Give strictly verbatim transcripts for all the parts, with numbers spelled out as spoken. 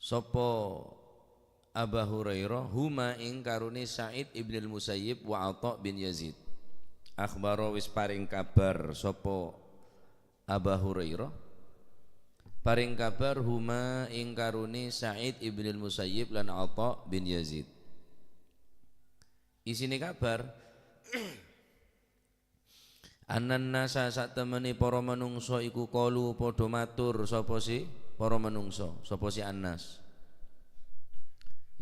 Sapa Aba Hurairah, huma ing karone Sa'id ibnil Musayyib wa Atha bin Yazid. Akhbaro wis paring kabar sapa Aba Hurairah, paring kabar huma ing karone Sa'id ibnil Musayyib lan Atha bin Yazid. Isine kabar, Annan nasa satemene para manungsa iku qalu padha matur sapa si para manungsa, sapa si Anas.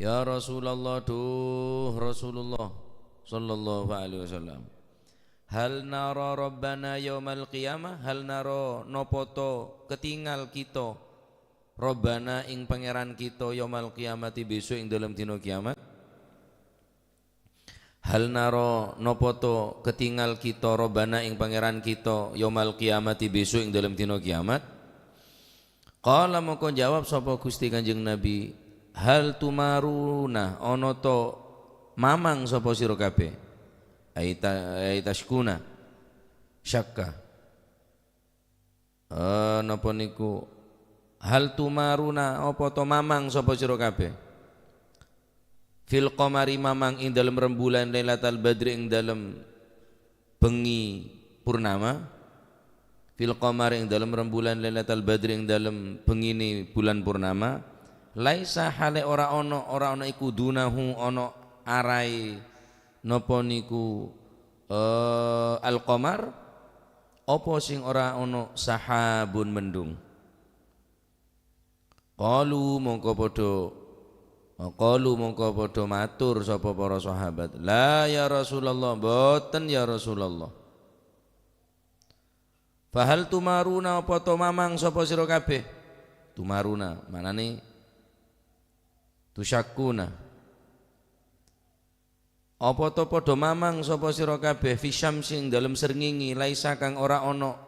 "Ya Rasulullah, duh Rasulullah sallallahu alaihi wasallam. Hal nara rabbana yaumal qiyamah? Hal nara napa ta ketingal kita rabbana ing pangeran kita yaumal qiyamati besok ing dalam dina kiamat?" Hal nara napa ta ketingal kita rabbana ing pangeran kita yaumal qiyamati besok ing dalam dina kiamat? Qala mongko jawab sapa Gusti Kanjeng Nabi, "Hal tumaruna, ana ta mamang sapa sira kabeh?" Aita, aitaskuna, syakka. Eh, napa niku? Hal tumaruna, apa to mamang sapa sira kabeh? Fil qamari, mamang ing dalem rembulan Lailatal Badri, ing dalem bengi purnama. Fil qamari, ing dalem rembulan Lailatal Badri, ing dalem bengine bulan purnama. Laisa, hale ora ana, ora ana iku dunahu, ana arae napa niku, eh, al-qamar, apa sing ora ana sahabun mendung. Qalu mongko padha, qalu mongko padha matur sapa para sahabat, "La ya Rasulullah, mboten ya Rasulullah." "Fahal tumaruna, apa to mamang sapa sira kabeh?" Tumaruna, manane tusyakkuna. "Apa to padha mamang sapa sira kabeh fi syamsi ing dalem srengenge laisa kang ora ana,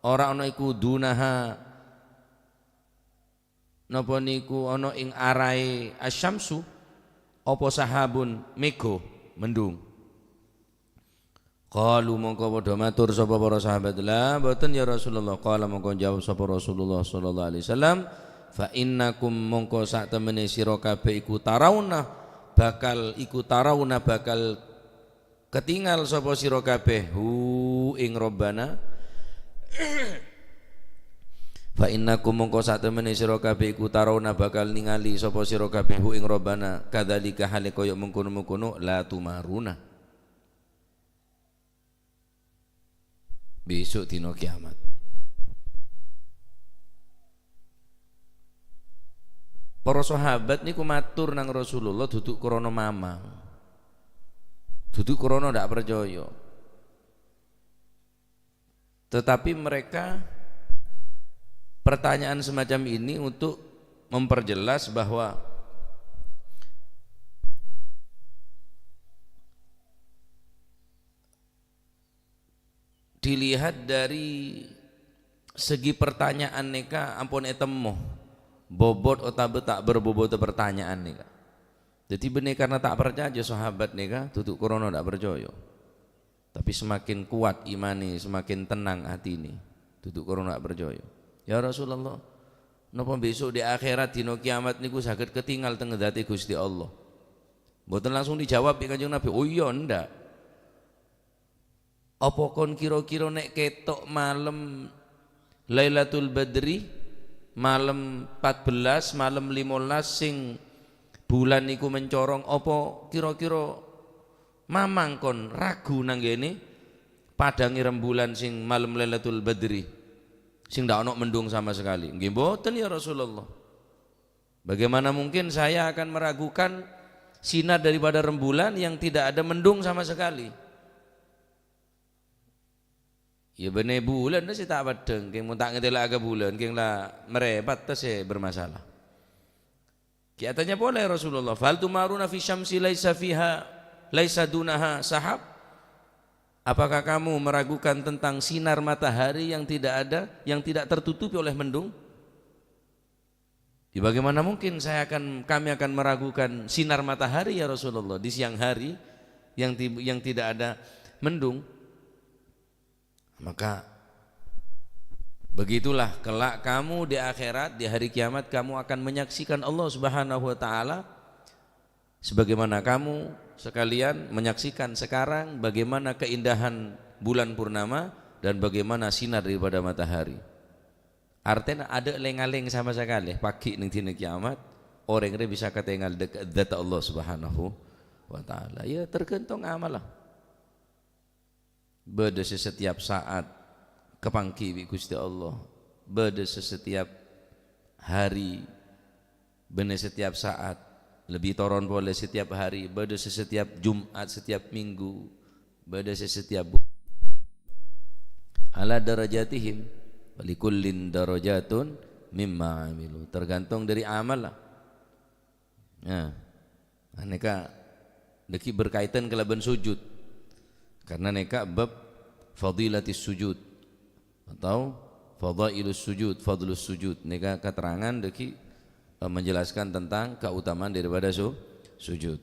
ora ana iku dunaha, napa niku ana ing arae asyamsu, apa sahabun mega mendung?" Qalu mongko padha matur sapa para sahabat, "La, mboten ya Rasulullah." Qala mongko jawab sapa Rasulullah sallallahu alaihi wasallam, "Fa innakum mongko sak temene sira kabeh iku tarauna bakal, iku tarauna bakal ketingal sapa sira kabeh, hu ing Rabbana." "Fa innakum mongko sak temene sira kabeh iku tarauna bakal ningali sapa sira kabeh, hu ing Rabbana, kadzalika hale kaya mengkono-mengkono, la tumaruna." Besok dina kiamat. Para sahabat niku matur nang Rasulullah dudu krana mamang. Dudu krana ndak percaya. Tetapi mereka pertanyaan semacam ini untuk memperjelas bahwa dilihat dari segi pertanyaan nèka ampon ètemmo, bobot otabâ ta' bâr bobodda pertanyaan nèka. Dhâddhi bânnè karna ta' parcajâ sahabat nèka, dudu krana ta' parcajâ. Tapè semakin kuat imanè, semakin tenang atènè, dudu krana ta' parcajâ. "Ya Rasulullah, napa besok di akhirat, dina kiamat niku saged ketingal teng dhâtè Gusti Allah?" Mboten langsung dijawab bi' Kanjeng Nabi, "Oh iya, endak." Apa kon kira-kira nek ketok malem Lailatul Badri, malem empat belas, malem limolas sing bulan niku mencorong, apa kira-kira mamang kon ragu nanggene padange rembulan sing malem Lailatul Badri, sing ndak ono mendung sama sekali? Nggih mboten ya Rasulullah. Bagaimana mungkin saya akan meragukan sinar daripada rembulan yang tidak ada mendung sama sekali? Ya bânnè bulân sè ta' peddhâng, kèng mon ta' ngatèla'aghi bulân, kèng la marèpat sè bermasalah. Kèya atanya polè Rasulullah, "Fahal tumaruna fi syamsi laisa fiha, laisa dunaha sahab?" Apakah kamu meragukan tentang sinar matahari yang tidak ada, yang tidak tertutupi oleh mendung? Ya, bagaimana mungkin saya akan, kami akan meragukan sinar matahari, ya Rasulullah, di siang hari yang ti-, yang tidak ada mendung? Maka Begitulah kelak kamu di akhirat, di hari kiamat, kamu akan menyaksikan Allah Subhanahu wa Ta'ala, sebagaimana kamu sekalian menyaksikan sekarang bagaimana keindahan bulan purnama dan bagaimana sinar daripada matahari. Artèna adâ' lèng-alèng sama sakalè, pagghi' neng dina kiamat, orèng rè bisa katèngal dek-, dâteng Allah Subhanahu wa Ta'ala. Ya, tergantung amalla. Bâdâ sè setiap saat kapangghi bi' Ghustè Allah. Bâdâ sè setiap hari, bânnè setiap saat, lebbi toron polè setiap hari, bâdâ sè setiap Jumat, setiap Minggu, bâdâ sè setiap bu-, ala darajatihim, wa likullin darajatun mimma amilu. Tergantung dari amal lah. Nah, nèka dâgghi' berkaitan kalabân sujud. Karena nèka bab fadilatis sujud atau fadailus sujud, fadlus sujud. Nèka keterangan dâgghi', eh, menjelaskan tentang keutamaan daripada su-, sujud.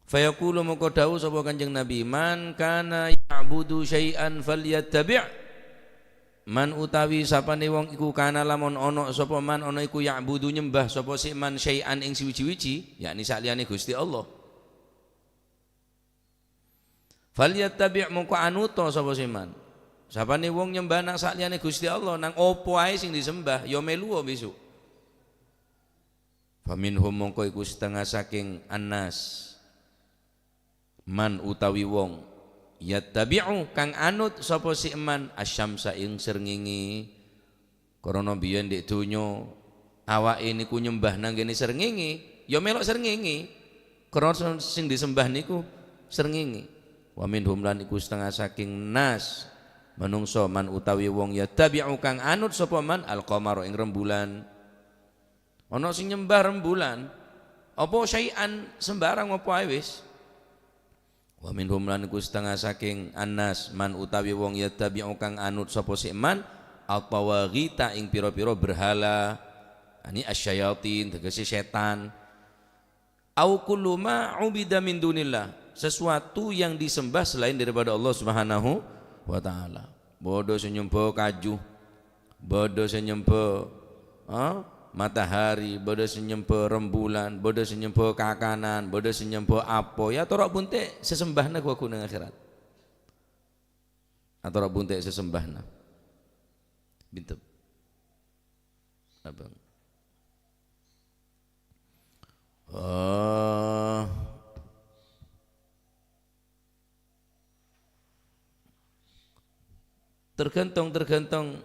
Fayaqulu, mongko dhâbu sapa Kanjeng Nabi, "Man kana ya'budu syai'an falyattabi'." Man utawi sapane wong iku kana lamon ana sapa man ana iku ya'budu nyembah sapa si man syai'an ing sawiji-wiji, yakni saliyane Gusti Allah. "Falyattabi'," mongko anuto sapa si man. Sapane wong nyembah nang saliyane Gusti Allah, nang opo ae sing disembah, ya meluwa besok. Faminhum mongko iku setengah saking annas. Man utawi wong, yattabi'u kang anut sapa si man asyamsa ing srengenge. Krana biyen dek donya awake niku nyembah nang kene srengenge, ya melok srengenge. Krana sing disembah niku srengenge. Wa minhum lan iku setengah saking nas manungsa man utawi wong yattabi'u kang anut sapa man al-qamara ing rembulan. Ana sing nyembah rembulan, apa syai'an sembarang apa ae wis. Wa minhum lan iku setengah saking annas man utawi wong yattabi'u kang anut sapa si man at-tawaghita ing pira-pira berhala, ani asyayatin, tegese setan. Au kullu ma ubida min dunillah, sesuatu yang disembah selain daripada Allah Subhanahu wa Ta'ala. Bâdâ sè nyembâ kaju, bâdâ sè nyembâ, ha, matahari, bâdâ sè nyembâ rembulan, bâdâ sè nyembâ kakanan, bâdâ sè nyembâ apoy, ya toro' bunte' sè sembahna ghu-, ghu neng akhirat. Atoro' bunte' sè sembahna. Bintep. Abang. Eh, tergantung, tergantung,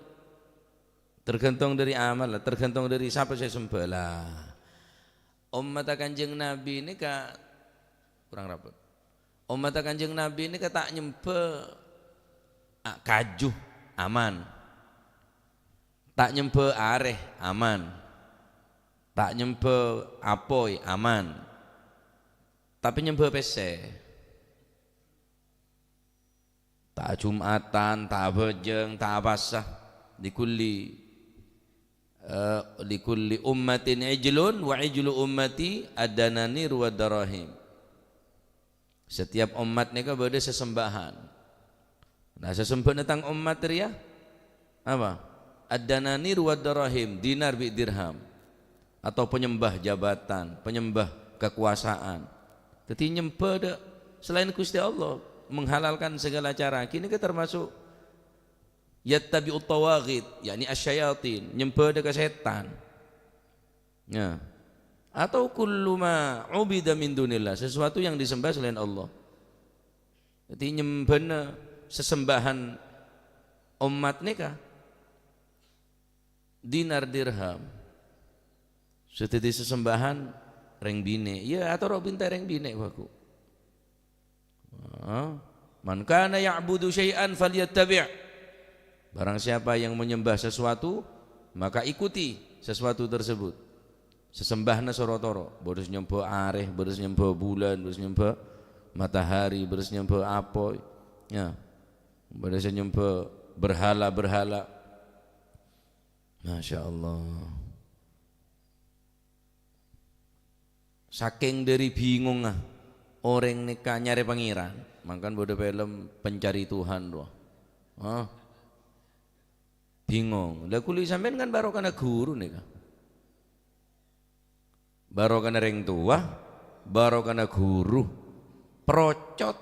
tergantung dari amal, tergantung dari sapa sè sembah. Lah, ommatta Kanjeng Nabi nèka kurang rapet. Ommatta Kanjeng Nabi nèka ta' nyembâ, a, kaju, aman. Ta' nyembâ arè, aman. Ta' nyembâ apoy, aman. Tapè nyembâ pèssè. Ta' Jum'atan, ta' abhâjâng, ta' apasa. Likulli, eh, likulli ummatin ijlun wa ijlu ummati ad-dananir wad darahim. Setiap ommat nèka bâdâ sesembahan. Nah, sesembahna tang ommat rèya apa? Ad-dananir wad darahim, dinar bi' dirham. Atau penyembah jabatan, penyembah kekuasaan. Dhâddhi nyembâ dâ' selain Gusti Allah, menghalalkan segala cara. Ghini kan termasuk yattabi'ut tawaghit, yakni asyayatin, nyembâ dâ' ka setan. Ya. Atau kullu ma ubida min dunillah, sesuatu yang disembah selain Allah. Dhâddhi nyembâna sesembahan ommat nèka dinar dirham. Sè dhâddhi sesembahan rèng binè'. Iyâ, atoro' bintè rèng binè', bhâghu. Ah, "Man kana ya'budu syai'an falyattabi'." Barang siapa yang menyembah sesuatu, maka ikuti sesuatu tersebut. Sesembahna soro-toro, bâdâ sè nyembâ arè, bâdâ sè nyembâ bulân, bâdâ sè nyembâ matahari, bâdâ sè nyembâ apoy. Ya. Bâdâ sè nyembâ berhala-berhala. Masya Allah. Saking dâri bingongnga orèng nèka nyarè Pangèran, mangkana bâdâ film Pencari Tuhan, rowa. Hah? Bingong. Lah, kulâ sampèyan kan barokana ghuru nèka. Barokana rèng towa, barokana ghuru. Procot,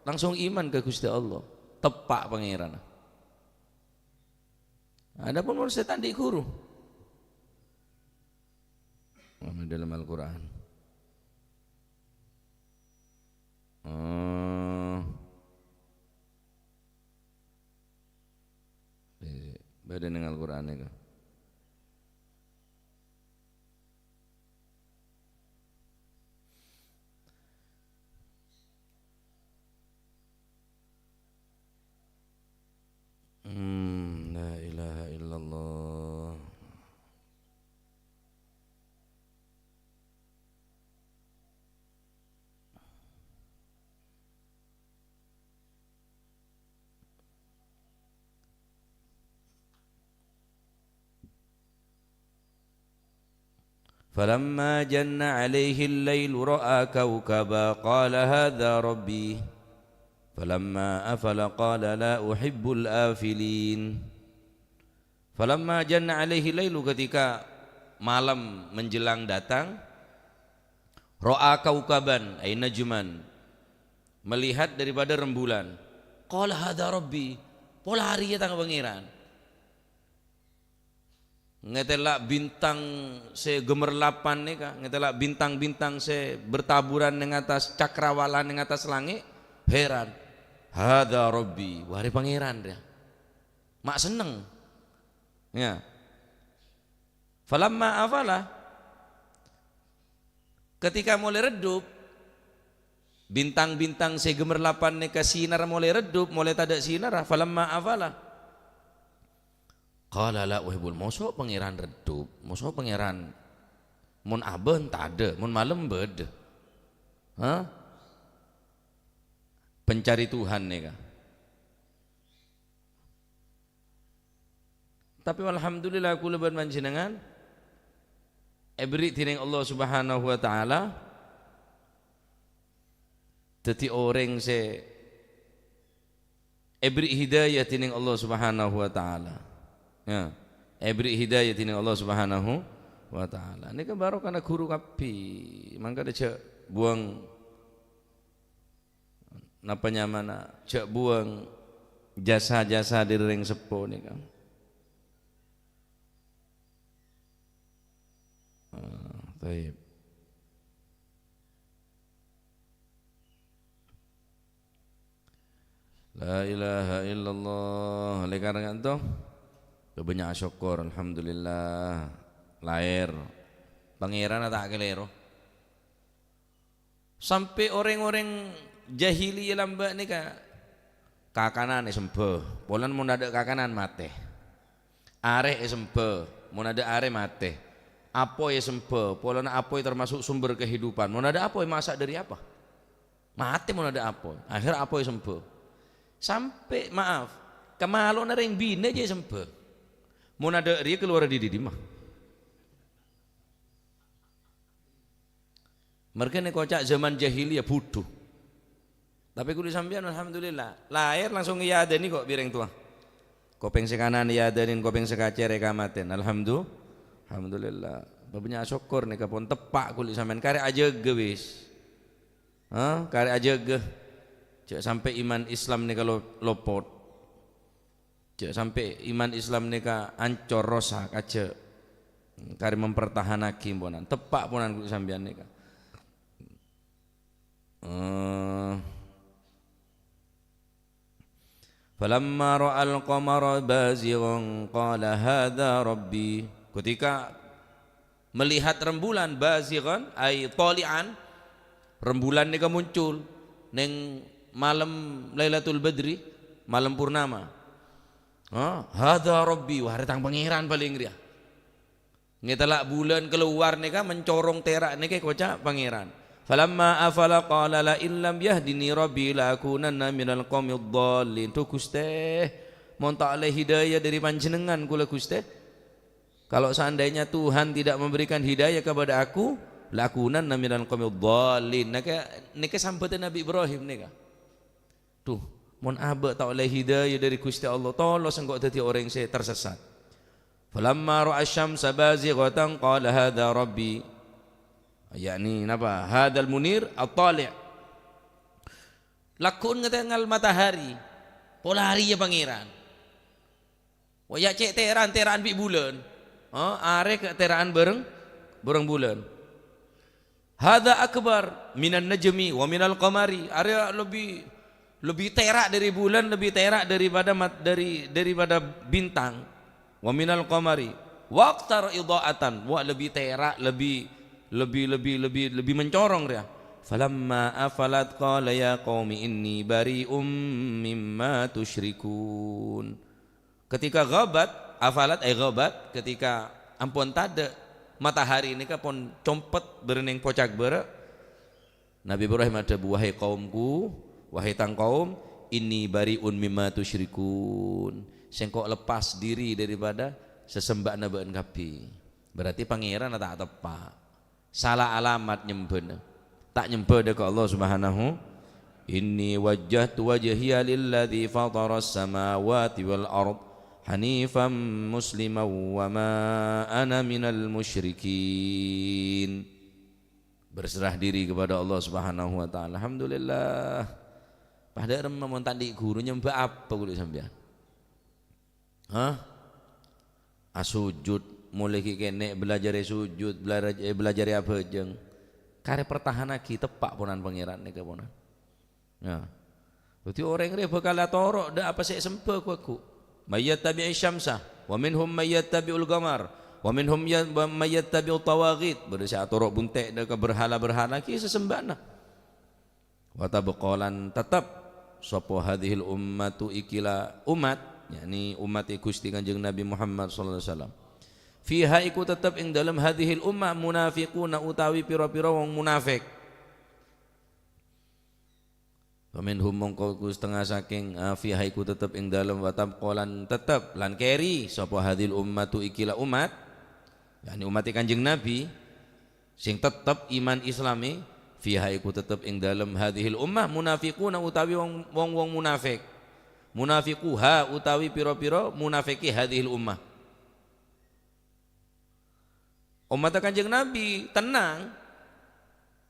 langsung iman ka Ghustè Allah. Teppa' Pangèran. Adapun mon sè ta' andi' ghuru, Muhammad dalam Al-Qur'an. Oh. Eh, bâdâ neng Al-Qur'an nèka. Hmm, la ilaha illallah. فلما جن عليه الليل رأى كوكبا قال هذا ربي. فلما أفل قال لا أحب الآفلين. Falamma janna alaihi lailu, ketika malam menjelang datang, ra'a kaukaban, ay najman, melihat daripada rembulan. Qala, "Hadza rabbi," pola arèya tang pangèran. Ngatela' bintang sè gemerlapan nèka, ngatela' bintang-bintang sè bertaburan neng attas cakrawala neng attas langngè', heran. "Hadza rabbi," wah, arè pangèran rèya. Ma' senneng. Ya. Falamma afala, ketika molaè reddhâp, bintang-bintang sè gemerlapan nèka sinarra molaè reddhâp, molaè tadâ' sinarra. Falamma afala, qala la uhibbul, moso' pangèran reddhâp, moso' pangèran mon abân tadâ', mon malem bâdâ. Hah? Pencari Tuhan nèka. Tapè alhamdulillah, kaulâ bân panjhennengngan èberri' dhinèng Allah Subhanahu wa Ta'ala dhâddhi orèng sè èberri' hidayah dhinèng Allah Subhanahu wa Ta'ala. Ya, èberri' hidayah dhinèng Allah Subhanahu wa Ta'ala. Nèka barokana ghuru kabbhi. Mangkana jhâ' buwâng Napa nyamana? Jhâ' buwâng jasa-jasa dhâri rèng seppo nèka. Ah, thayyib. La ilaha illallah. Oleh karena itu, bânnya' asokkor, alhamdulillah. Lahèr. Pangèran ta' kalèro. Sampè' orèng-orèng jahiliyah lambâ' nèka, kakanan èsembhâ, polana mon tadâ' kakanan matè. Arè èsembhâ, mon tadâ' arè matè. Apoy èsembhâ, polana apoy termasuk sumber kehidupan. Mon tadâ' apoy, masak dari apa? Matè mon tadâ' apoy. Akhèr apoy èsembhâ. Sampè', maaf, kamalo'na rèng binè' jhâ' èsembhâ. Mon tadâ' rèya kalowar dâri dimma? Marghâ nèka oca' zaman jahiliyah budhu. Tapè kaulâ sampèyan, alhamdulillah, lahèr langsung èadhâni ko' bi' rèng towa. Kopèng sè kanan èadhâni, kopèng sè kacèr èkamatèn. Alhamdu-, alhamdulillah. Bânnya' sokkor nèka pon teppa' kaulâ sampèyan. Karè ajâgâ wis. Hah? Karè ajâgâ. Jhâ' sampè' iman Islam nèka lo-, lopot. Jhâ' sampè' iman Islam nèka ancor, rosak, ajâ'. Karè mempertahanaghi ponan, teppa' ponan kaulâ sampèyan nèka. Eh, falamma ra'al qamara bazighan qala hadza rabbi. Ketika melihat rembulan, bazighan, ay tali'an, rembulan nèka muncul neng malem Lailatul Badri, malem purnama. Ha, hadza rabbi, wah, arè tang pangèran palèng rèya. Ngètella' bulân kalowar nèka, mencorong tèra' nèka èkoca' pangèran. Falamma afala qala la in lam yahdini rabbi la akunanna minal qaumidh dhallin. Duh Ghustè, mon ta' ollè hidayah dâri Panjhennengngan kaulâ Ghustè, kalau seandainya Tuhan tidak memberikan hidayah kepada aku, la akunanna minal qaumidh dhallin. Nèka, nèka sambhâtè Nabi Ibrahim nèka. Duh, Mon abâ' ta' ollè hidayah dhâri Ghustè Allah, tolo sèngko' dhâddhi orèng sè tersesat. "Falamma ra'a asy-syamsa bazighatan qala hadza rabbi." Yakni napa? "Hadzal munir at-thali'." Lagghu'en ngatengal matahari, pola arèya Pangèran. Wa ya' cè' tèra'an, tèra'an bi' bulân. Oh, arè kè tèra'an bhâreng, bhâreng bulân. "Hadza akbar minan najmi wa minal qamari." Arè lebbi, lebbi tèra' dhâri bulân, lebbi tèra' daripada mat-, dhâri, daripada bintang. "Wa minal qamari." "Wa aktsara idha'atan." Wa, lebbi tèra', lebbi, lebbi, lebbi, lebbi, lebbi mencorong rèya. "Falamma afalat qala ya qaumi inni bari'um mimma tusyrikun." Ketika ghabat, afalat, ay ghabat, ketika ampon tadâ' matahari nèka pon compet bârâ' neng pocak bârâ', Nabi Ibrahim adhâbu, "Wahai kaumku, wahai tang kaum, inni bari'un mimma tusyrikun." Sèngko' lepas diri daripada sasembâ'na bâ'ân kabbhi. Berarti Pangèran ta' teppa'. Sala alamat nyembhâna. Ta' nyembhâ dâ' ka Allah Subhanahu. "Inni wajjahtu wajhiya lilladzi fataras samawati wal ard hanifan musliman wa ma ana minal musyrikin." Berserah diri kepada Allah Subhanahu wa Ta'ala. Alhamdulillah. Padâ remma mon ta' andi' ghuru, nyembhâ apa ghuru sampèyan? Hah? Asujud, molaè ghi' kènè' belajarè sujud, bela-, eh, belajarè abhâjâng. Karè pertahanaghi teppa' ponan Pangèran nèka ponan. Nah. Dhâddhi orèng rè bhâkal atoro' dâ' apa sè èsembhâ ghu-, ghu-. "May yattabi'is syamsa, wa minhum may yattabi'ul qamar, wa minhum ya-, wa may yattabi'ut tawaghit." Bâdâ sè atoro' bunte' dâ' ka berhala-berhala, ghi' sasembâ'na. "Wa tabqa lan tetep sapa hadhil ummatu iki la umat," yakni umat Gusti Kanjeng Nabi Muhammad sallallahu alaihi wasallam. "Fiha iku tetep ing dalem hadhil ummah munafiquna utawi pira-pira wong munafik." "Wa minhum mongko iku setengah saking," ah, "fiha iku tetep ing dalem, wa tabqa lan tetep, lan kèri sapa hadhil ummatu iki la umat," yakni umat Kanjeng Nabi, sing tetep iman Islame, "fiha iku tetep ing dalem hadhil ummah munafiquna utawi wong, wong-wong munafik. Munafiquha utawi pira-pira munafike hadhil ummah." Ommadda Kanjeng Nabi tennang.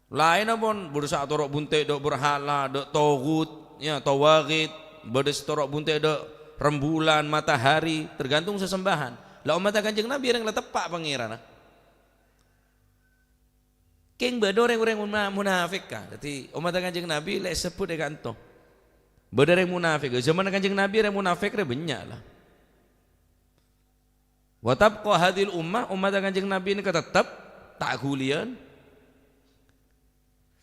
Laènna pon bâdâ sè atoro' bunte' dâ' berhala, dâ' toghut, ya, tawaghit, bâdâ sè toro' bunte' dâ' rembulan, matahari, tergantung sasembâ'ân. La ommadda Kanjeng Nabi rèng la teppa' Pangèranna. Kèng bâdâ rèng-orèng muna-, munafik, ka. Dhâddhi, ommadda Kanjeng Nabi la èsebbhut è ka'anto. Bâdâ rèng munafik. Jhâmanna Kanjeng Nabi rèng munafik rè bânnya', la. "Wa tabqa hadhil ummah," ommadda Kanjeng Nabi nèka tetep, ta' ghuliyân.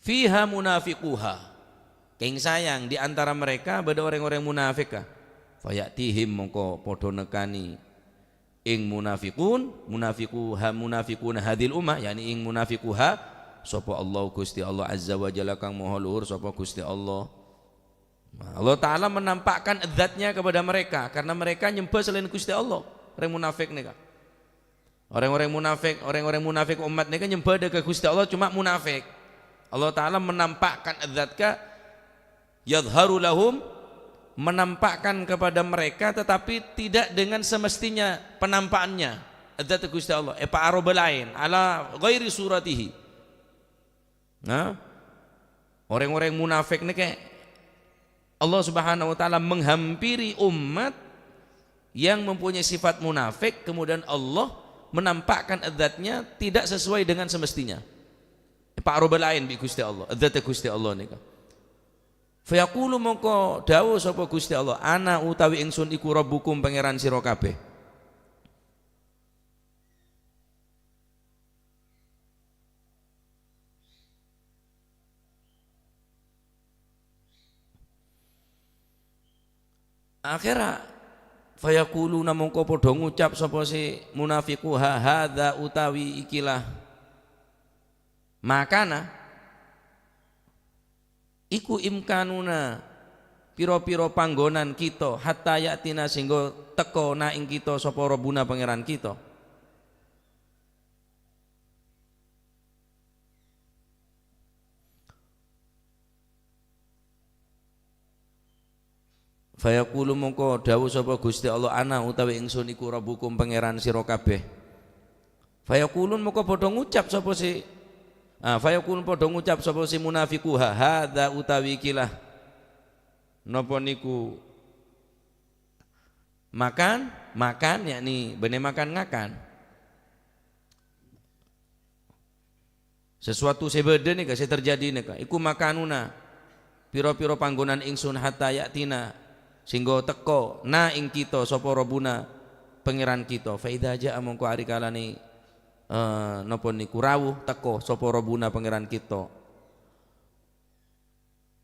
"Fiha munafiquha." Kèng sayang, di antara mereka bâdâ orèng-orèng munafik, ka. "Faya'tihim," mongko padâ nèkkanè ing munafiqun, munafiquha, munafiquna hadhil ummah, yakni ing munafiquha, sapa Allah, Gusti Allah Azza wa Jalla kang Maha Luhur, sapa Gusti Allah. Nah, Allah Ta'ala menampakkan zat-Nya kepada mereka, karena mereka nyembah selain Gusti Allah, orèng munafik nèka. Orèng-orèng munafik, orèng-orèng munafik ommat nèka nyembah dâ' ka Gusti Allah, cuma munafik. Allah Ta'ala menampakkan zat ka, yadhharu lahum, menampakkan kepada mereka, tetapi tidak dengan semestinya penampakannya. Zat Gusti Allah, èpaaroba laèn, ala ghairi suratihi. Nah, orèng-orèng munafik nèka Allah Subhanahu wa Ta'ala menghampiri umat yang mempunyai sifat munafik, kemudian Allah menampakkan zat-Nya tidak sesuai dengan semestinya. Èpaaroba laèn bi' Gusti Allah, zat Gusti Allah nèka. Fayaqulu mongko dawuh sapa Gusti Allah, "Ana utawi ingsun iku rabbukum, Pangèran sira kabèh." Akhèra, fayaquluna mongko padâ ngucap sapa sè munafiqu, "Ha-, hadza utawi ikilah makana." Iku imkanuna pira-pira panggonan kita, hatta ya'tina, sehingga teka na ing kita sapa Rabbuna Pangeran kita. Fayaqulu mongko dawuh sapa Gusti Allah, "Ana utawi ingsun iku Rabbukum Pangeran sira kabeh." Fayaqulun mongko padha ngucap sapa se-, ah, fayaqulun padha ngucap sapa se munafiquha, "Hadza utawi ikilah." Napa niku makan? Makan, yakni bânnè makan ngakan. Sesuatu sè bâdâ nèka, sè terjadi nèka, iku makanuna pira-pira panggonan ingsun hatta ya'tina, sehingga teka na ing kita sapa Rabbuna Pangeran kita. Fa idza ja'a mongko ari kalane, eh, napa niku rawuh teka sapa Rabbuna Pangeran kita.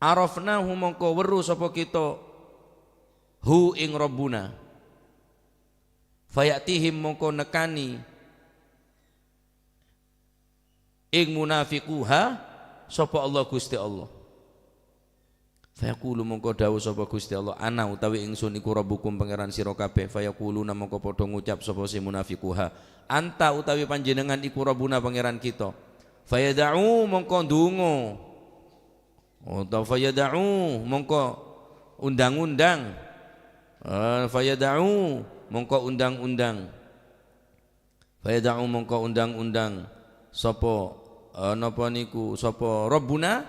Arafnahu mongko weruh sapa kita hu ing Rabbuna. Fayatihim mongko nekani ing munafiquha sapa Allah Gusti Allah. Fayaqulu mongko dawuh sapa Gusti Allah, "Ana utawi ingsun iku Rabbukum Pangeran sira kabeh." Fayaquluna mongko padha ngucap sapa sè munafiquha, "Anta utawi panjenengan iku Rabbuna Pangeran kita." Fayad'u mongko ndonga. Utawa fayad'u mongko undang-undang. Eh, fayad'u mongko undang-undang. Fayad'u mongko undang-undang sapa, eh, napa niku, sapa Rabbuna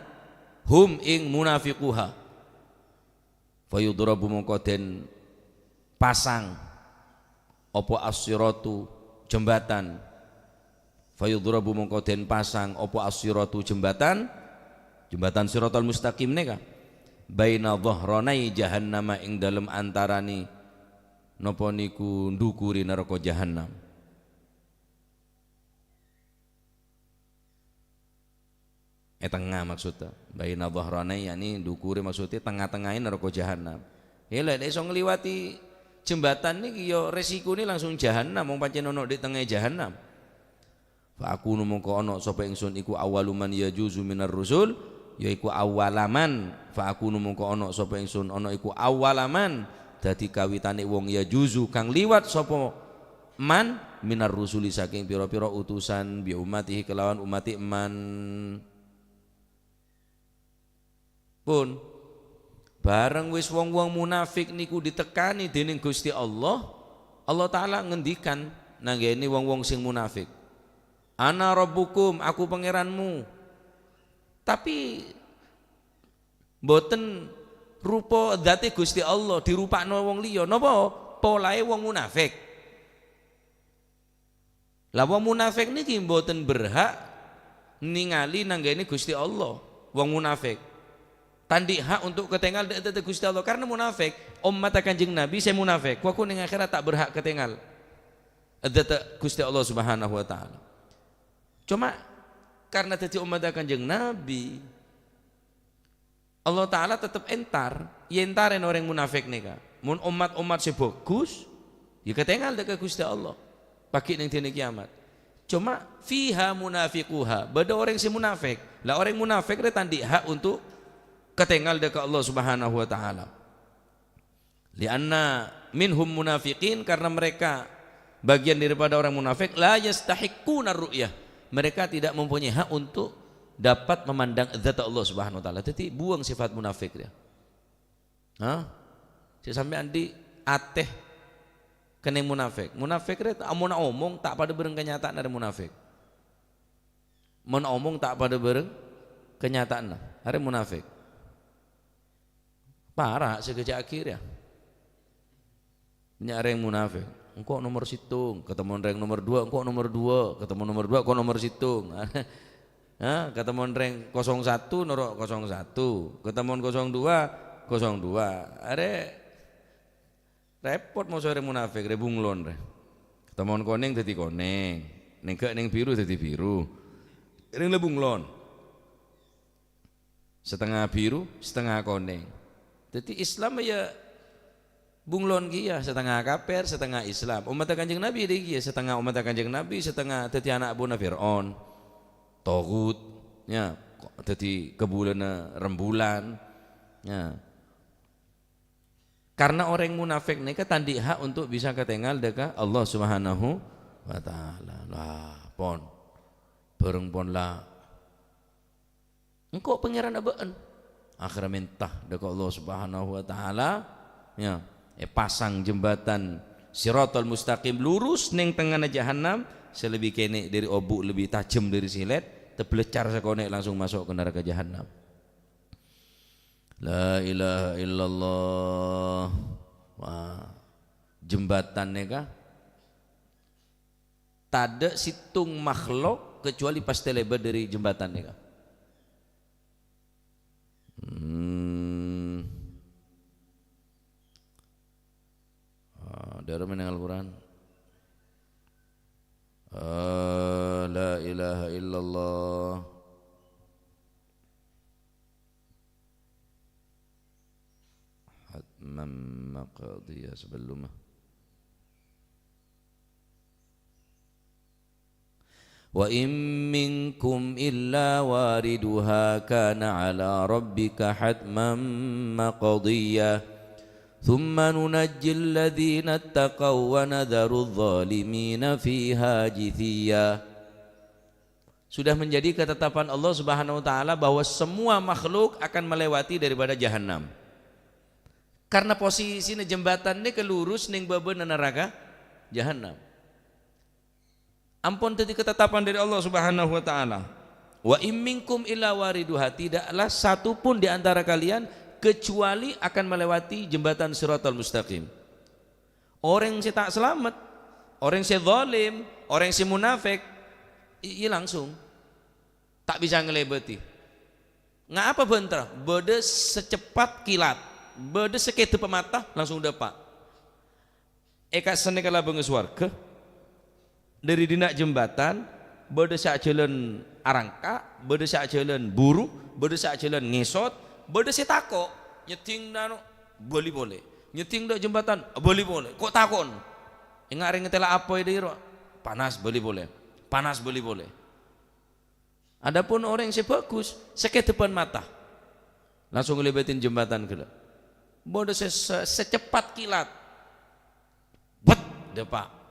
hum ing munafiquha. Fayudrabu mongko den pasang apa as-siratu jembatan. Fayudrabu mongko den pasang apa as-siratu jembatan, jembatan Siratal Mustaqim nèka. Baina dhahranai jahannama ing dalem antarane napa niku ndukure neraka jahannam. È tengnga maksudnya. Baina dhahranai, yakni ndukure maksudnya tengah-tengahe neraka jahannam. Ya, lek iso ngliwati jembatan niki ya resikone langsung jahannam, wong pancen ono di tengah jahannam. Fa akunu mongko ono sapa ingsun iku awwalu man yajuzu minar rusul, yaiku awwalaman. Fa akunu mongko ono sapa ingsun, ono iku awwalaman, dadi kawitane wong yajuzu kang liwat sapa man minar rusuli saking pira-pira utusan bi ummatihi kelawan umate man. Pun, bareng wis wong-wong munafik niku ditekani dening Gusti Allah, Allah Ta'ala ngendikan nanggene wong-wong sing munafik, "Ana rabbukum, aku pangeranmu." Tapi mboten rupa dzate Gusti Allah, dirupakno wong liya. Napa? Polae wong munafik. Lah, wong munafik niki mboten berhak ningali nanggene Gusti Allah. Wong munafik tandhi hak untuk ketengal dek Gusti Allah karena munafik. Umat Kanjeng Nabi saya munafik, waku ning akhirat tak berhak ketengal dek Gusti Allah Subhanahu wa Ta'ala. Cuma karena dadi umat Kanjeng Nabi, Allah Ta'ala tetep entar, ya entaren oreng munafik neka. Mun umat-umat sing bagus, ya ketengal dek Gusti Allah. Pagi ning dina kiamat. Cuma fiha munafiquha, bada oreng sing munafik. Lah oreng munafik re tandhi hak untuk ketengal dek Allah Subhanahu wa Ta'ala. Lianna minhum munafiqin, karena mereka bagian daripada orang munafik, la yastahiqquna ru'yah. Mereka tidak mempunyai hak untuk dapat memandang zat Allah Subhanahu wa Ta'ala. Jadi buang sifat munafik dia. Hah? Saya sampai andi ateh keneng munafik. Munafik re amun omong tak pada bareng kenyataan dari munafik. Mun omong tak pada bareng kenyataan, hari munafik. Para' sè gajâ' akhir, ya. Bânnya' rèng munafik. Engko' nomor sèttong, katemmo rèng nomor dua, engko' nomor dua, katemmo nomor dua, engko' nomor sèttong. Ha, katemmo rèng kosong satu, noro' kosong satu. Katemmo kosong dua, kosong dua. Arè repot moso rèng munafik, rè bunglon, rè. Katemmo konèng dhâddhi konèng. Nèng ghâ' nèng biru dhâddhi biru. Rèng la bunglon. Satengnga biru, satengnga konèng. Dhâddhi Islam ya bunglon kèya, satengnga kafir, satengnga Islam. Ommatta Kanjeng Nabi dhâ' kèya, satengnga ommatta Kanjeng Nabi, satengnga dhâddhi ana' buwâna Fir'aun. Togut, ya, dhâddhi kabulâna rembulan. Ya. Karena orèng munafik nèka tandhi hak untuk bisa katèngal dâ' ka Allah Subhanahu wa Ta'ala. Lah, pon. Bhâreng pon la Engko' Pangèran abâ'na. Akhèrra mènta dâ' ka Allah Subhanahu wa Ta'ala, Ya, èpasang jembatan Shiratal Mustaqim lurus neng tengngana Jahannam, sè lebbi kènè' dâri obu', lebbi tajem dâri silèt, teblecar sakonè' langsung maso' ka naraka Jahannam. La ilaha illallah. Wah, jembatan nèka tadâ' sèttong makhluk kecuali pastè lèbât dâri jembatan nèka. Hmm. Ah, dârâ mennang Al-Qur'an. Ah, la ilaha illallah. Hatman maqdiyah sebelumnya. Wa in minkum illa wariduha kana ala rabbika hatman maqdiyya. Thumma nunajjil ladzina ittaqaw wa nadharudh dhalimina fiha jithiya. Sudah menjadi ketetapan Allah Subhanahu wa Ta'ala bahwa semua makhluk akan melewati daripada Jahannam. Karena posisina jembatan nèka lurus neng bâbâna naraka Jahannam. Ampon dhâddhi ketetapan dâri Allah Subhanahu wa Ta'ala. "Wa in minkum illa wariduha," tidaklah satu pun di antara kalian kecuali akan melewati jembatan Shiratal Mustaqim. Orèng sè ta' salamet, orèng sè zalim, orèng sè munafik, i-, iyâ langsung ta' bisa ngalèbâdhi. Nga' apa bhântara? Bâdâ secepat kilat, bâdâ sakèdâ pamata, langsung dâpa'. È ka'sanna ka labângnga sowarghâ, dâri dinna' jembatan, bâdâ sè ajhâlân arangka', bâdâ sè ajhâlân buru, bâdâ sè ajhâlân ngèsot, bâdâ sè tako', nyeddhing nano, bâli polè. Nyeddhing dâ' jembatan, bâli polè. Ko' tako'en? Enga' rèng tèla apoy dâri ro, panas, bâli polè. Panas, bâli polè. Adapun orèng sè bhâghus, sakèdâ pamata, langsung ngalèbâdhi jembatan ghellâ'. Bâdâ sè, sè, secepat kilat, bet, dâpa'.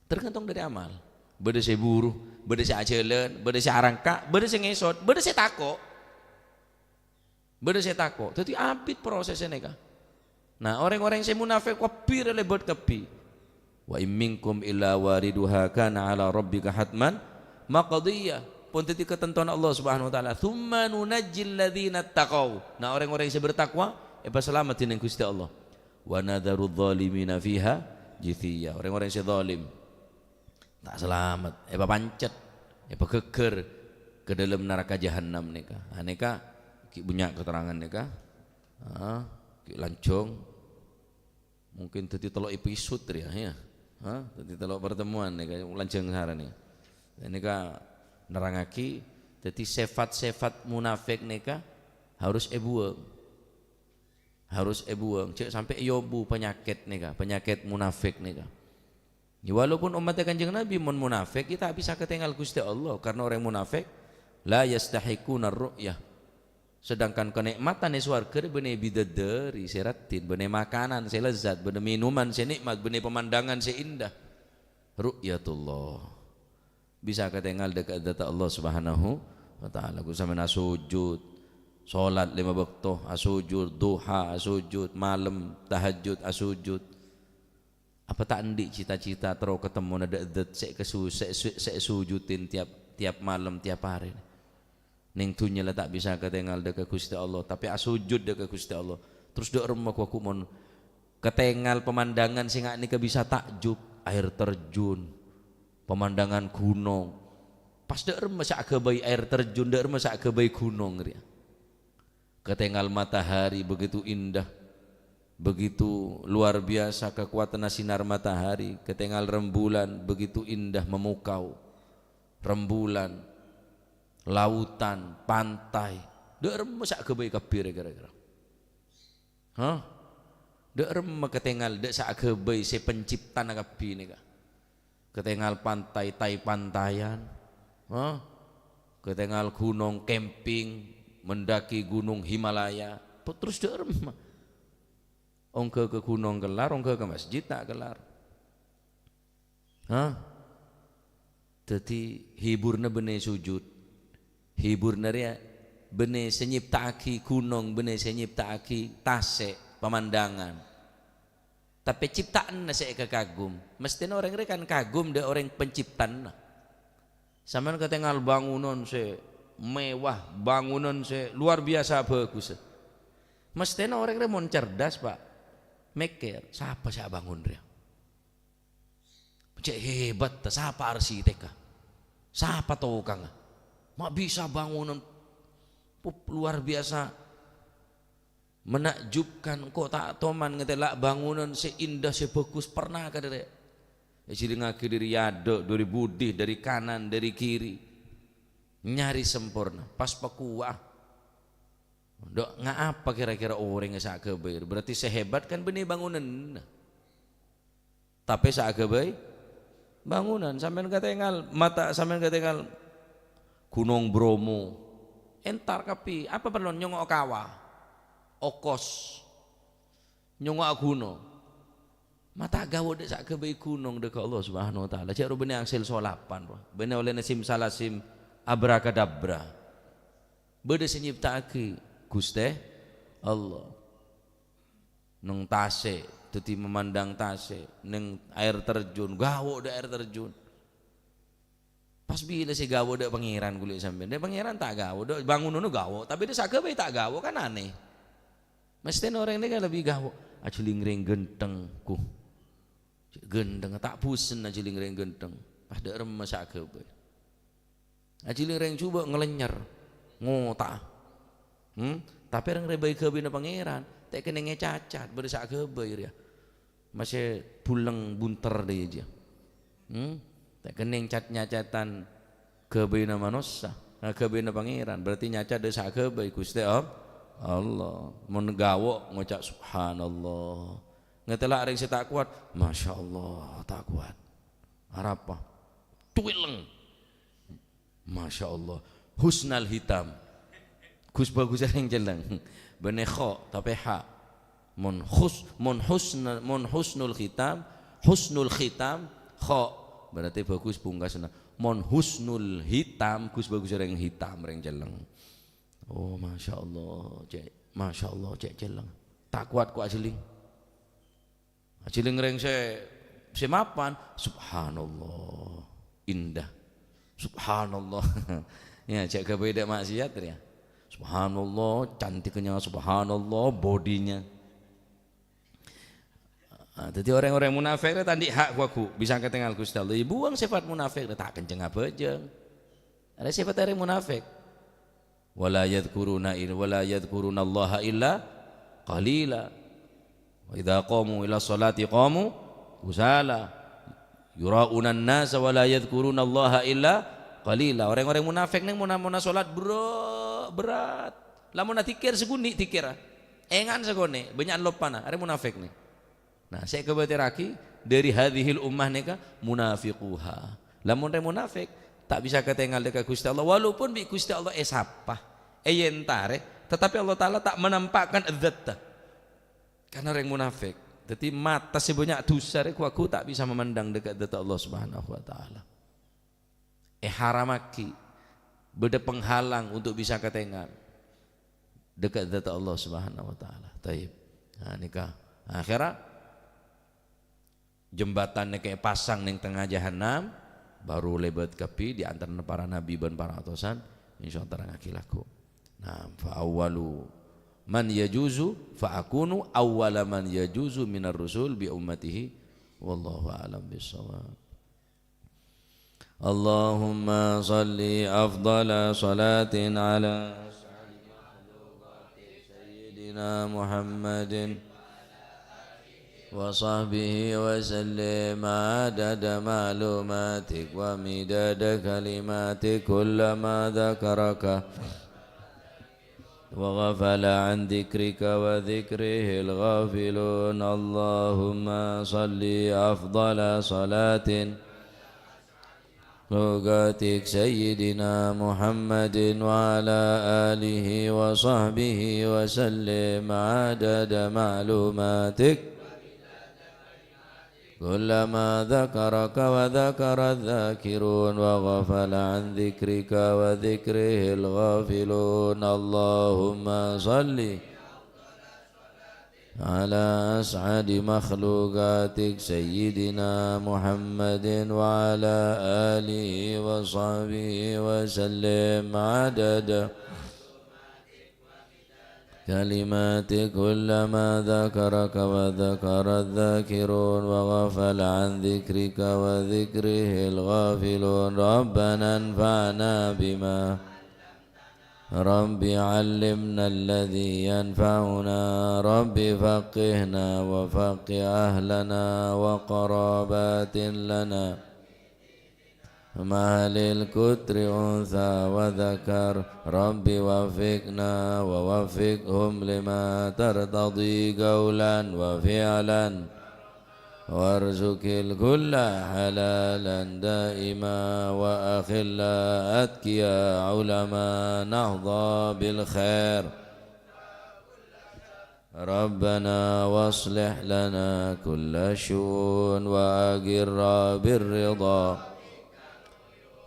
Tergantung dâri amal. Bâdâ sè buru, bâdâ sè ajhâlân, bâdâ sè arangka', bâdâ sè ngèsot, bâdâ sè tako'. Bâdâ sè tako'. Dhâddhi abit prosès nèka. Nah, orèng-orèng sè munafik kabbhi rè lèbât kabbhi. "Wa in minkum illa wariduha kana 'ala rabbika hatman maqdiyya." Pon dhâddhi katantowanna Allah Subhanahu wa Ta'ala. "Tsumma nunajjil ladzina taqaw." Nah, orèng-orèng sè bertakwa èpasalamet dening Ghustè Allah. "Wa nadharudz dzalimina fiha jithiya." Orèng-orèng sè zalim ta' salamet, èpapancet, èpaghâggher ka dâlem naraka Jahannam nèka. Ah, nèka ghi' bânnya' katerrangan nèka. Ah, ghi' lanjhâng. Mungkin dhâddhi tello' episode rèya, ya. Ah, dhâddhi tello' pertemuan nèka, lanjhâng sarana. Nèka nerrangaghi, dhâddhi sèfat-sèfat munafik nèka harus èbuwâng. Harus èbuwâng, jhâ' sampè' èyobu panyakèt nèka, panyakèt munafik nèka. Ya, walaupun ommatta Kanjeng Nabi mon munafik, ya ta' bisa katèngal Ghustè Allah, karna orèng munafik, "La yastahiqquna ru'yah." Sedangkan kanè'matan è sowarghâ rè bânnè bidadari sè raddhin, bânnè makanan sè lezat, bânnè minuman sè nè'mat, bânnè pamandhangan sè indah. Ru'yatullah. Bisa katèngal dâ' ka dâteng Allah Subhanahu wa Ta'ala. Ghu sampèyan asojud, solat lèma bâkto, asojud, duha, asojud, malem, tahajjud, asojud. Apa ta' andi' cita-cita terro katemmona dâ' dât sè kasu-, sè, sè, sè èsojudin tiap, tiap malem, tiap arè? Neng dhunnya la ta' bisa katèngal dâ' ka Ghustè Allah, tapè asojud dâ' ka Ghustè Allah. Terros dâ' remma ghu-, ghu mon katèngal pamandhangan sè nga' nèka bisa takjub, aèr terjun, pamandhangan ghunong. Pas dâ' remma sè aghâbây aèr terjun, dâ' remma sè aghâbây ghunong rèya. Katèngal matahari begitu indah, begitu luar biasa kakowadhânna sinar matahari, katèngal rembulan begitu indah memukau. Rembulan, lautan, pantai, dâ' remma sè aghâbây kabbhi rè kèra-kèra? Hah? Dâ' remma katèngal dâ' sè aghâbây sè penciptana kabbhi nèka? Katèngal pantai, tai-pantayan. Hah? Katèngal ghunong camping, mendaki Gunung Himalaya. Terros dâ' remma? Ongghâ ka ghunong kellar, ongghâ ka masjid ta' kellar. Hah? Dhâddhi, hiburna bânnè sujud. Hiburna rèya bânnè sè nyipta'aghi ghunong, bânnè sè nyipta'aghi tasè'. pemandangan. Tapè cipta'anna sè èkakagum. Mesthèna orèng rè kan kagum dâ' orèng penciptana. Sampèyan katèngal bangunan sè mewah, bangunan sè luar biasa bhâghussa. Mesthèna orèng rè mon cerdas, Pak. Mèkkèr, "Sapa sè abângon rèya? Cè' hebat, ta? Sapa arsitekka? Sapa tokangnga? Ma' bisa bangunan pu-, luar biasa menakjubkan, engko' ta' toman ngatela' bangunan sè indah, sè bhâghus, pernah ka dâri, èjhilingngaghi dâri adâ', dâri budi, dâri kanan, dâri kiri, nyarè samporna, pas pakowa'a. Dâ' ngapa kèra-kèra orèng sè aghâbây? Berarti sè hebat kan bânnè bangunanna. Tapè sè aghâbây bangunan, sampèyan katèngal, mata sampèyan katèngal Gunong Bromo. Entar kabbhi, apa parlo nyongngo'a kawa? Okos. Nyongngo'a gunong. Mata ghâbây dâ' sè aghâbây gunong dâ' ka Allah Subhanahu wa Ta'ala. Jhâ' rowa bânnè angsil solapan, rowa. Bânnè ollèna simsalabim abrakadabra. Bâdâ sè nyipta'aghi Ghustè Allah. Neng tasè', dhâddhi memandang tasè', neng air terjun, ghâbây dâ' air terjun. Pas bilâ sè ghâbây dâ' Pangèran ghulâ sampèyan? Dâ' Pangèran ta' ghâbây, dâ' bangunanna ghâbây, tapè dâ' sè aghâbây ta' ghâbây, kan anèh. Mesthèna orèng nèka lebbi ghâbây, ajhâling rèng ghântheng, ku. Ghântheng, ta' bosen ajhâling rèng ghântheng. Pas dâ' remma sè aghâbây. Ajhâling rèng jhubâ' ngalènyèr, ngota'a. Hmm? Tapè rèng rè bhâi ghâbâyna Pangèran, ta' kennèng ècacat, bâdâ sè aghâbây rèya. Masè buleng bunter dâ' iyâ jiyâ. Hmm? Ta' kennèng cat-nyacatan ghâbâyna manossa, eh, ghâbâyna Pangèran. Berarti nyacat dâ' sè aghâbây Ghustè All-, Allah. Mon ghâbây ngoca' subhanallah. Ngatela' rèng sè ta' kowat, masyaallah, ta' kowat. Arapa? Cuwèlèng. Masyaallah. Husnal hitam. Gus bhâghus rèng cellèng. Bânnè kho, tapè ha. Mon hus-, mon husna-, mon husnul khitam, husnul khitam, kho. Berarti bhâghus pungkasna. Mon husnul hitam, gus bhâghus rèng hitam, rèng cellèng. Oh, masyaallah, cè', masyaallah, cè' cellèng. Ta' kowat ko' ajhâling. Ajhâling rèng sè, sè mapan, subhanallah, indah. Subhanallah. Ya, jhâ' ghâbây dâ' maksiat rèya. Subhanallah, cantiknya, subhanallah, bodinya. Ah, dhâddhi rèng-orèng munafik rè ta' andi' ha' ghu-lagghu, bisa katèngal Ghustè Allah. Èbuwâng sèfat munafik rè, ta' kencèng abhâjâng. Arèya sèfat rèng munafik. "Wa la yadzkuruna il-, wa la yadzkurunallaha illa qalila. Wa idza qamu ila sholati qamu kusala. Yura'unan nasa wa la yadzkurunallaha illa qalila." Orèng-orèng munafik nèng mona-, mona sholat berra-, berat. Lamonna dzikir sakonè' dzikirra. Èngan sakonè', bânnya'an loppana. Arèya munafik nèng. Nah, sè èkabâtèrraghi dâri hadzihil ummah nèka munafiquha. Lamon rè munafik, ta' bisa katèngal dâ' ka Ghustè Allah, walaupun bi' Ghustè Allah èsapa, èyentarè, tetapi Allah Ta'ala ta' menampakkan dzatta. Karena rèng munafik. Dhâddhi mata sè bânnya' dhusa rè ghu-lagghu ta' bisa mamandang dâ' ka dzatta Allah Subhanahu wa Ta'ala. Èharamaghi, bâdâ penghalang untuk bisa katèngal dâ' ka dzatta Allah Subhanahu wa Ta'ala. Taib. Nah, nèka. Akhèrra jembatan nèka èpasang nèng tengnga jahannam, bhuru lèbât kabbhi di antarana para nabi bân para otosan, insyaallah terrangaghi lagghu. Nah, fa awwalu man yajuzu, fa akunu awwala man yajuzu minar rusul bi ummatihi. Wallahu a'lam bissawab. اللهم صل أفضل صلاة على سيدنا محمد وصحبه وسلم عدد معلوماتك ومداد كلماتك، كلما ذكرك وغفل عن ذكرك وذكره الغافلون. اللهم صل أفضل صلاة لغتك سيدنا محمد وعلى آله وصحبه وسلم عدد معلوماتك. كلما ذكرك وذكر الذاكرون وغفل عن ذكرك وذكره الغافلون. اللهم صل على أسعد مخلوقاتك سيدنا محمد وعلى آله وصحبه وسلم عدد كلماتك، كلما ذكرك وذكر الذاكرون وغفل عن ذكرك وذكره الغافلون. ربنا انفعنا بما رب علمنا الذي ينفعنا، رب فقهنا وفقه أهلنا وقرابات لنا مع أهل الكتر أنثى وذكر، رب وفقنا ووفقهم لما ترتضي قولا وفعلا. وارزق الكل حلالا دائما، وأخلاء أتقياء علماء نهضى بالخير. ربنا واصلح لنا كل الشؤون وأقر بالرضا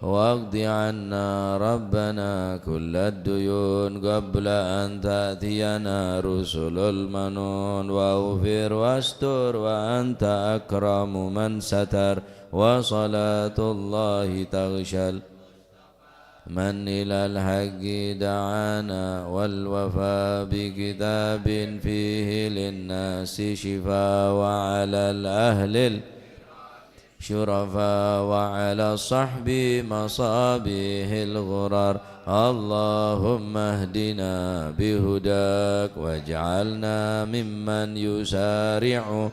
واقض عنا ربنا كل الديون قبل أن تأتينا رسل المنون وأوفر واستر وأنت أكرم من ستر وصلاة الله تغشى من إلى الحق دعانا والوفاء بكتاب فيه للناس شفاء وعلى الأهل شرفاء وعلى الصحب مصابيح الغرر. اللهم اهدنا بهداك واجعلنا ممن يسارع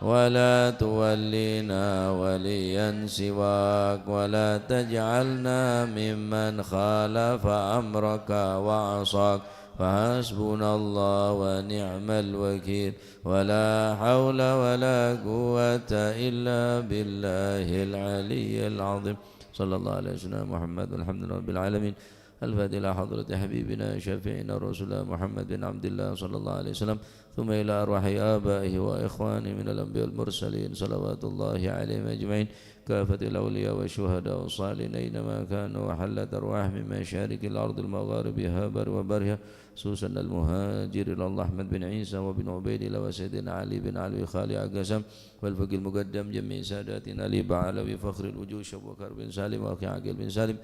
ولا تولنا وليا سواك ولا تجعلنا ممن خالف أمرك وعصاك. فحسبنا الله ونعم الوكيل. ولا حول ولا قوة إلا بالله العلي العظيم. صلى الله على سيدنا محمد والحمد لله رب العالمين. الفاتحة إلى حضرة حبيبنا شفيعنا رسول الله محمد بن عبد الله صلى الله عليه وسلم، ثم إلى أرواح آبائه وإخوانه من الأنبياء والمرسلين صلوات الله عليهم أجمعين، كافة الأولياء والشهداء والصالحين أينما كانوا، وحلت أرواحهم من مشارق الأرض المغاربها بر وبرها، خصوصا المهاجر إلى الله أحمد بن عيسى وابن عبيد الله وسيدنا علي بن علوي خالي أقسم والفقيه المقدم جميع ساداتنا الإبا علوي فخر الوجود شبوكر بن سالم وأخي عقيل بن سالم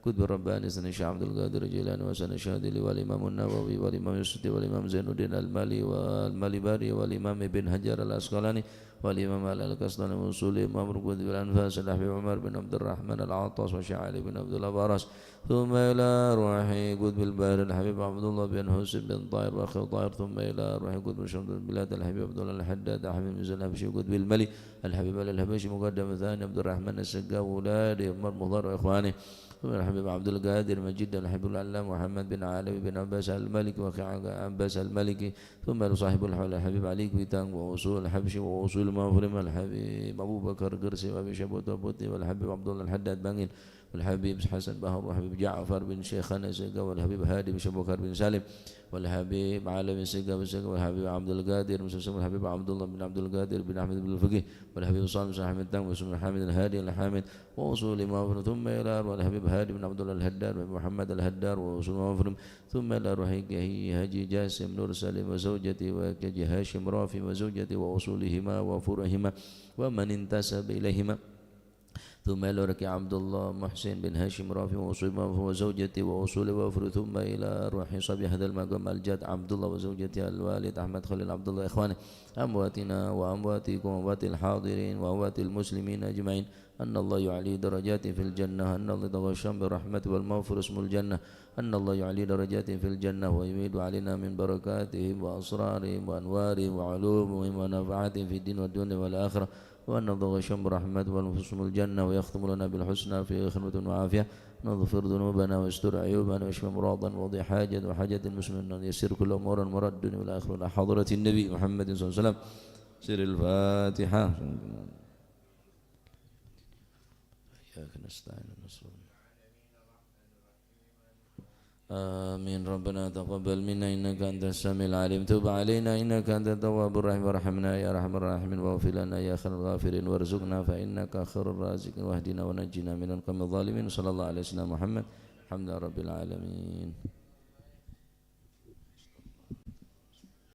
قطب الرباني سيدنا الشيخ عبد القادر الجيلاني وسيدنا الشاذلي والإمام النووي والإمام السيوطي والإمام زين الدين المالي والمالباري والإمام ابن حجر العسقلاني والإمام علي القسطلاني وأصولهم وأمر قطب الأنفاس الحبيب عمر بن عبد الرحمن العطاس والشيخ علي بن عبد الله براس، ثم إلى روح قطب البحر الحبيب عبد الله بن حسين بن طاهر وأخي طاهر، ثم إلى روح قطب شمس البلاد الحبيب عبد الله الحداد الحبيب ميزان الحبشي قطب الملي الحبيب علي الحبشي مقدم الثاني عبد الرحمن السقاف وأولاده عمر مضر وإخوانه، ثم الحبيب عبد القادر مجيد الحبيب العلامة محمد بن علوي بن عباس المالكي وأخي عباس المالكي، ثم صاحب الحول الحبيب علي كويتان وأصول الحبشي وأصول المغفرين الحبيب أبو بكر قرسي وأبي شبوت وبوتي والحبيب عبد الله الحداد بانجيل والحبيب حسن بحر والحبيب جعفر بن شيخنا سقاف والحبيب هادي بن شبوكر بن سالم والحبيب علوي سقاف سقاف والحبيب عبد القادر مسلم والحبيب عبد الله بن عبد القادر بن أحمد بن الفقيه والحبيب صالح بن أحمد تنبو بن حامد الهادي الحامد وأصول المغفرين، ثم إلى أرواح الحبيب هادي بن عبد الله الهداد ومحمد الهدار وأصول المغفرين، ثم إلى أرواح كهي حاجي جاسم نور سليم وزوجته وكهي هاشم رافي وزوجته وأصولهما وفروعهما ومن انتسب إليهما، ثم إلى أرواح عبد الله محسن بن هاشم رافي وأصولهما وزوجته وأصوله وفروعه، ثم إلى أرواح صاحب هذا المقام الجد عبد الله وزوجته الوالد أحمد خليل عبد الله إخوانه أمواتنا وأمواتكم وأموات الحاضرين وأموات المسلمين أجمعين. أن الله يعلي درجاته في الجنة، أن الله يتغشاهم بالرحمة والمغفرة واسم الجنة، أن الله يعلي درجاتهم في الجنة ويميد علينا من بركاتهم وأسرارهم وأنوارهم وعلومهم ونفعاتهم في الدين والدنيا والآخرة، وأن الله يتغشاهم بالرحمة والمغفرة واسم الجنة ويختم لنا بالحسنى في خدمة وعافية، نغفر ذنوبنا ويستر عيوبنا ويشفي أمراضنا ويقضي حاجات وحاجات المسلمين ويسر كل أمورنا ومراد الدنيا والآخرة إلى حضرة النبي محمد صلى الله عليه وسلم. سر الفاتحة. إياك نستعين. آمين. ربنا تقبل منا إنك أنت السميع العليم. تب علينا إنك أنت التواب الرحيم. وارحمنا يا أرحم الراحمين. واغفر لنا يا خير الغافرين. وارزقنا فإنك خير الرازقين. واهدنا ونجنا من القوم الظالمين. صلى الله على سيدنا محمد. الحمد لله رب العالمين.